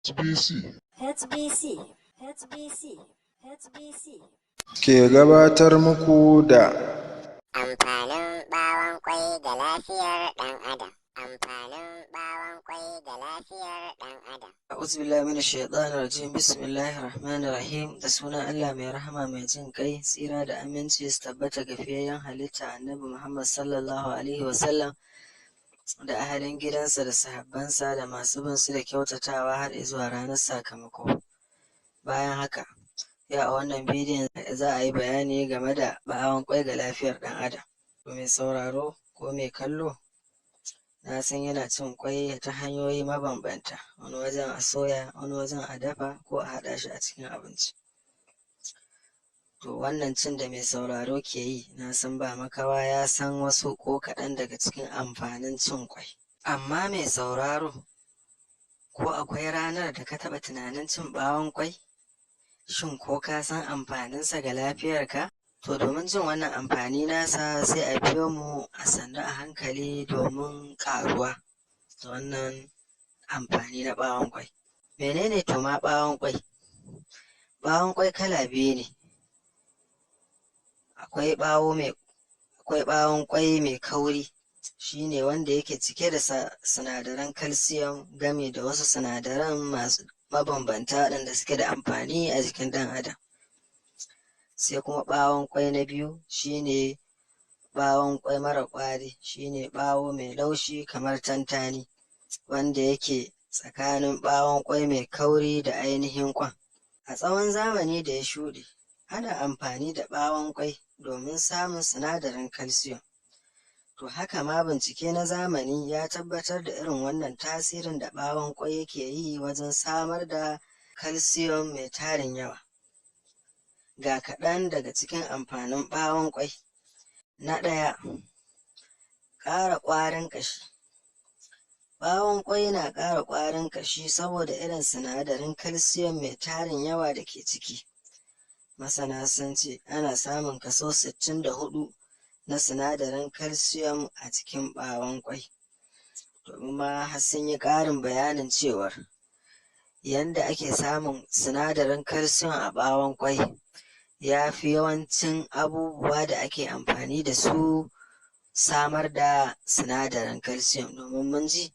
HBC. HBC, HBC, HBC. Ke gabatar muku da Amfanin ɓawon ƙwai ga lafiyar ɗan adam. Amfanin ɓawon ƙwai ga lafiyar ɗan adam. A'udhu billahi minash shaitanir rajim. Bismillahir rahmanir rahim. Da sunan Allah mai rahama mai jin kai, tsira da aminci su tabbata ga fiyayyen halitta Annabi Muhammad sallallahu alaihi wa sallam da ahalin gidansa da sahabbansa da masu bin su da kyautatawa har zuwa ranar sakamako. Bayan haka, yau a wannan bidiyon za a yi bayani game da ɓawon ƙwai ga lafiyar ɗan adam. To mai sauraro ko mai kallo, na san yana cin ƙwai ta hanyoyi mabambanta, wani wajen a soya, wani wajen a dafa ko a haɗa shi a cikin abinci. To wannan cin da mai sauraro ke yi, na san ba makawa ya san wasu ko kaɗan daga cikin amfanin cin ƙwai. Amma mai sauraro, ko akwai ranar da ka taɓa tunanin cin ɓawon ƙwai? Shin ko ka san amfaninsa ga lafiyarka? To domin jin wannan amfani nasa, sai a biyo mu a sannu a hankali domin ƙaruwa da wannan amfani na ɓawon ƙwai. Menene to ma ɓawon ƙwai? Ɓawon ƙwai kala biyu ne. Akwai ɓawon ƙwai mai kauri, shi ne wanda yake cike da sinadaran calcium gami da wasu sinadaran masu mabambanta waɗanda suke da amfani a jikin ɗan adam. Sai kuma ɓawon ƙwai na biyu, shi ne ɓawon ƙwai mara ƙwari, shi ne ɓawo mai laushi kamar tantani, wanda yake tsakanin ɓawon ƙwai mai kauri da ainihin ƙwan. A tsawon zamani da ya shuɗe, ana amfani da ɓawon ƙwai domin samun sinadarin calcium. To haka ma bincike na zamani ya tabbatar da irin wannan tasirin da ɓawon ƙwai yake yi wajen samar da calcium mai tarin yawa. Ga kaɗan daga cikin amfanin ɓawon ƙwai. Na ɗaya, ƙara ƙwarin ƙashi. Ɓawon ƙwai na ƙara ƙwarin ƙashi saboda irin sinadarin calcium mai tarin yawa da ke ciki. Masana sun ce ana samun kaso 64 na sinadarin calcium a cikin ɓawon ƙwai. Domin ma har sun yi ƙarin bayanin cewar yanda ake samun sinadarin calcium a ɓawon ƙwai ya fi yawancin abubuwa da ake amfani da su samar da sinadarin calcium, domin mun ji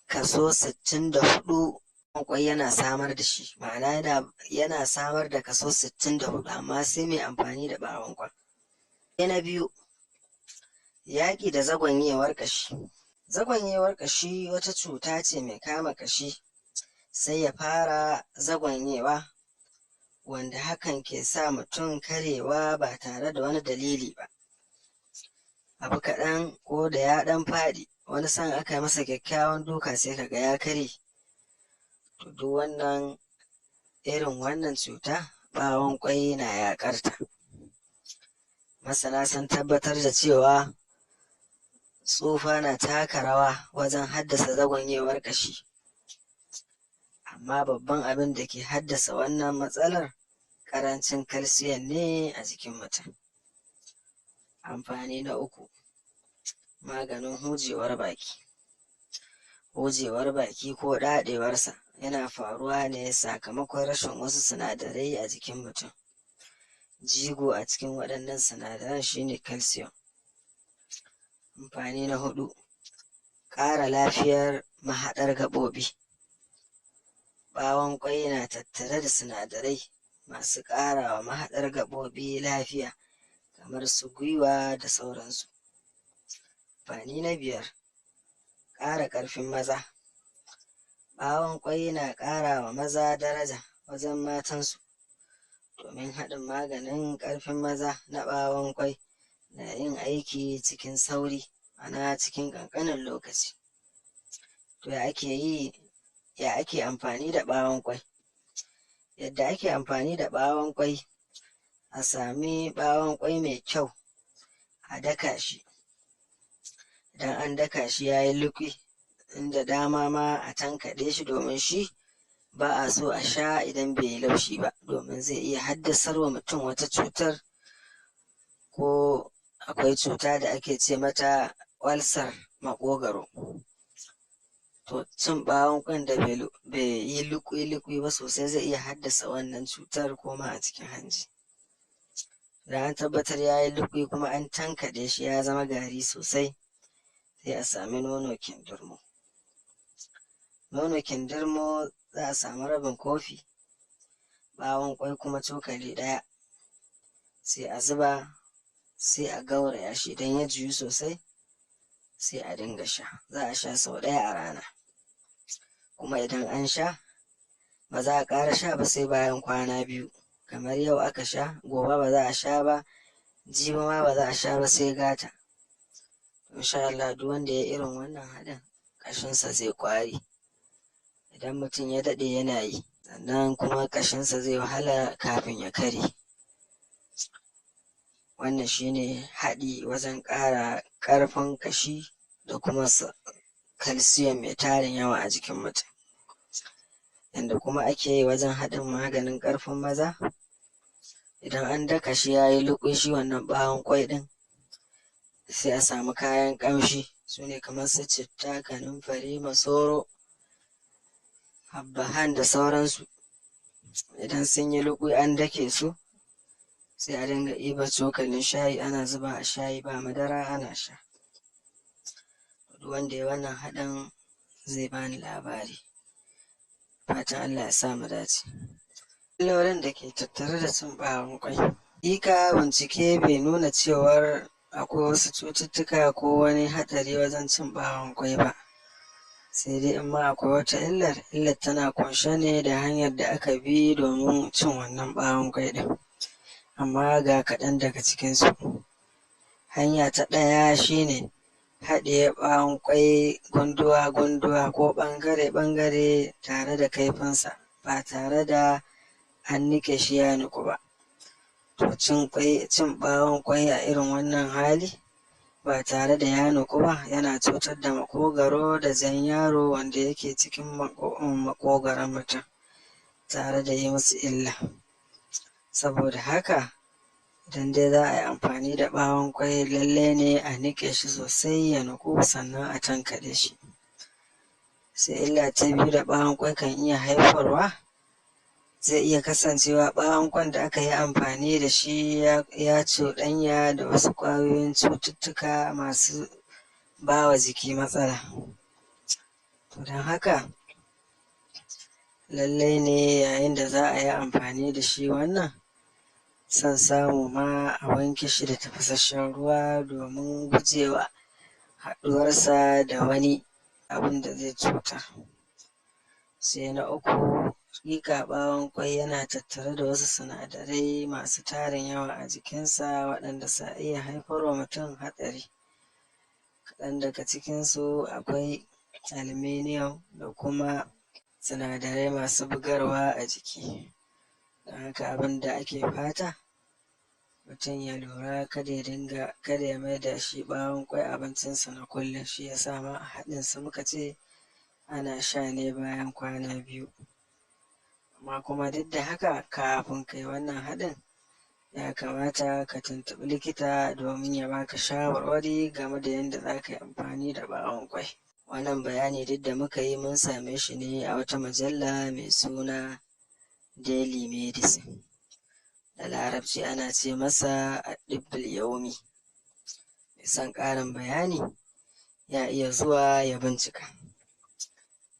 kaso 64 ƙwai yana samar da shi, ma'ana yana samar da kaso 64, amma sai mai amfani da ɓawon ƙwai. Na biyu, yaƙi da zagwanyewar ƙashi. Zagwanyewar ƙashi wata cuta ce mai kama ƙashi sai ya fara zagwanyewa, wanda hakan ke sa mutum karyewa ba tare da wani dalili ba. Abu kaɗan, ko da ya ɗan faɗi, wani sa'in aka yi masa kyakkyawan duka, sai ka ga ya karye. To duk wannan irin wannan cuta, ɓawon ƙwai na yaƙar ta. Masana sun tabbatar da cewa tsufa na taka rawa wajen haddasa zagwanyewar ƙashi. Amma babban abin da ke haddasa wannan matsalar ƙarancin calcium ne a jikin mutum. Amfani na uku, maganin hujewar baki. Hujewar baki ko ɗaɗewarsa yana faruwa ne sakamakon rashin wasu sinadarai a jikin mutum. Jigo a cikin waɗannan sinadaran shine calcium. Amfani na huɗu, ƙara lafiyar mahaɗar gaɓoɓi. Ɓawon ƙwai na tattare da sinadarai masu ƙara wa mahaɗar gaɓoɓi lafiya, kamar su gwiwa da sauransu. Amfani na biyar, ƙara ƙarfin maza. Ɓawon ƙwai na ƙara wa maza daraja wajen matansu, domin haɗin maganin ƙarfin maza na ɓawon ƙwai na yin aiki cikin sauri, ma'ana cikin ƙanƙanin lokaci. To ya ake yi, ya ake amfani da ɓawon ƙwai? Yadda ake amfani da ɓawon ƙwai: a sami ɓawon ƙwai mai kyau, a daka shi. Idan an daka shi ya yi lukui, inda dama ma a tankaɗe shi, domin shi ba a so a sha idan bai yi laushi ba, domin zai iya haddasar wa mutum wata cutar, ko akwai cuta da ake ce mata ulcer maƙogwaro. To cin ɓawon ƙwan da bai yi luƙui-luƙui ba sosai zai iya haddasa wannan cutar ko ma a cikin hanji. Idan an tabbatar ya yi luƙui kuma an tankaɗe shi ya zama gari sosai, sai a sami nono kindirmo. Nono kindirmo za a samu rabin kofi, ɓawon ƙwai kuma cokali ɗaya, sai a zuba, sai a gauraya shi. Idan ya juyu sosai, sai a dinga sha. Za a sha sau ɗaya a rana, kuma idan an sha ba za a ƙara sha ba sai bayan kwana 2. Kamar yau aka sha, gobe ba za a sha ba, jibi ma ba za a sha ba sai gata. Insha Allah duk wanda ya irin wannan haɗin, ƙashinsa zai ƙwari idan mutum ya daɗe yana yi, sannan kuma ƙashinsa zai wahala kafin ya karye. Wannan shine haɗi wajen ƙara ƙarfin ƙashi da kuma calcium mai tarin yawa a jikin mutum. Yanda kuma ake yi wajen haɗin maganin ƙarfin maza, idan an daka shi ya yi luƙui shi wannan ɓawon ƙwai ɗin, sai a samu kayan ƙamshi, su ne kamar su citta, kanumfari, masoro, habbahan da sauransu. Idan sun yi luƙui an dake su, sai a dinga ɗiba cokalin shayi ana zuba a shayi ba madara ana sha. Duk wanda ya wannan haɗin zai bani labari. Fatan Allah ya sa mu dace. Illolin da ke tattare da cin ɓawon ƙwai. Haƙiƙa bincike bai nuna cewar akwai wasu cututtuka ko wani haɗari wajen cin ɓawon ƙwai ba. Sai dai in ma akwai wata illar, illar tana ƙunshe ne da hanyar da aka bi domin cin wannan ɓawon ƙwai ɗin. Amma ga kaɗan daga cikinsu. Hanya ta ɗaya shine haɗiye ɓawon ƙwai gunduwa-gunduwa ko ɓangare-ɓangare tare da kaifinsa ba tare da an niƙe shi ya niƙu ba. To cin ɓawon ƙwai a irin wannan hali ba tare da ya niƙu ba yana cutar da maƙogwaro da jan yaro wanda yake cikin maƙogwaron mutum, tare da yi musu illa. Saboda haka idan dai za a yi amfani da ɓawon ƙwai, lallai ne a niƙe shi sosai ya niƙu sannan a tankaɗe shi. Sai illa ta biyu da ɓawon ƙwai kan iya haifarwa, zai iya kasancewa ɓawon ƙwan da aka yi amfani da shi ya cuɗanya da wasu ƙwayoyin cututtuka masu ba wa jiki matsala. To don haka lallai ne yayin da za a yi amfani da shi wannan, son samu ma a wanke shi da tafasasshen ruwa domin gujewa haɗuwarsa da wani abin da zai cutar. Sai na uku, haƙiƙa ɓawon ƙwai yana tattare da wasu sinadarai masu tarin yawa a jikinsa waɗanda sa iya haifar wa mutum hatsari. Kaɗan daga cikinsu akwai aluminium da kuma sinadarai masu bugarwa a jiki. Don haka abin da ake fata, mutum ya lura kada ya dinga kada ya maida shi ɓawon ƙwai abincinsa na kullum. Shi ya sa ma a haɗinsa muka ce ana sha ne bayan kwana 2. Amma kuma duk da haka kafin kai wannan haɗin, ya kamata ka tuntuɓi likita domin ya baka shawarwari game da yadda za ka yi amfani da ɓawon ƙwai. Wannan bayani duk da muka yi mun same shi ne a wata mujalla mai suna Daily Medicine. Da Larabci ana ce masa Addibbul Yaumi. Mai son ƙarin bayani ya iya zuwa ya bincika.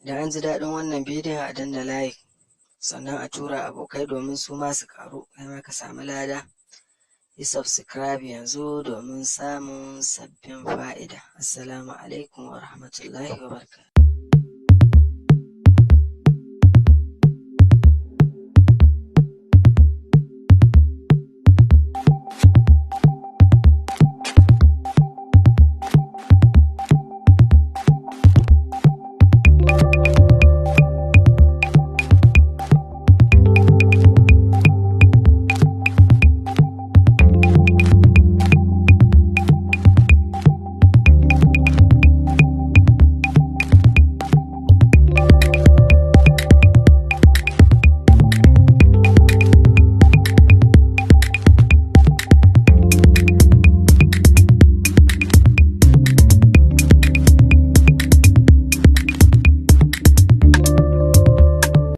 Idan an ji daɗin wannan bidiyon, a danna like, sannan a tura abokai domin su ma su ƙaru, kai ma ka samu lada. Yi subscribe yanzu domin samun sabbin fa'ida. Assalamu alaikum wa rahmatullahi wa barakatuh.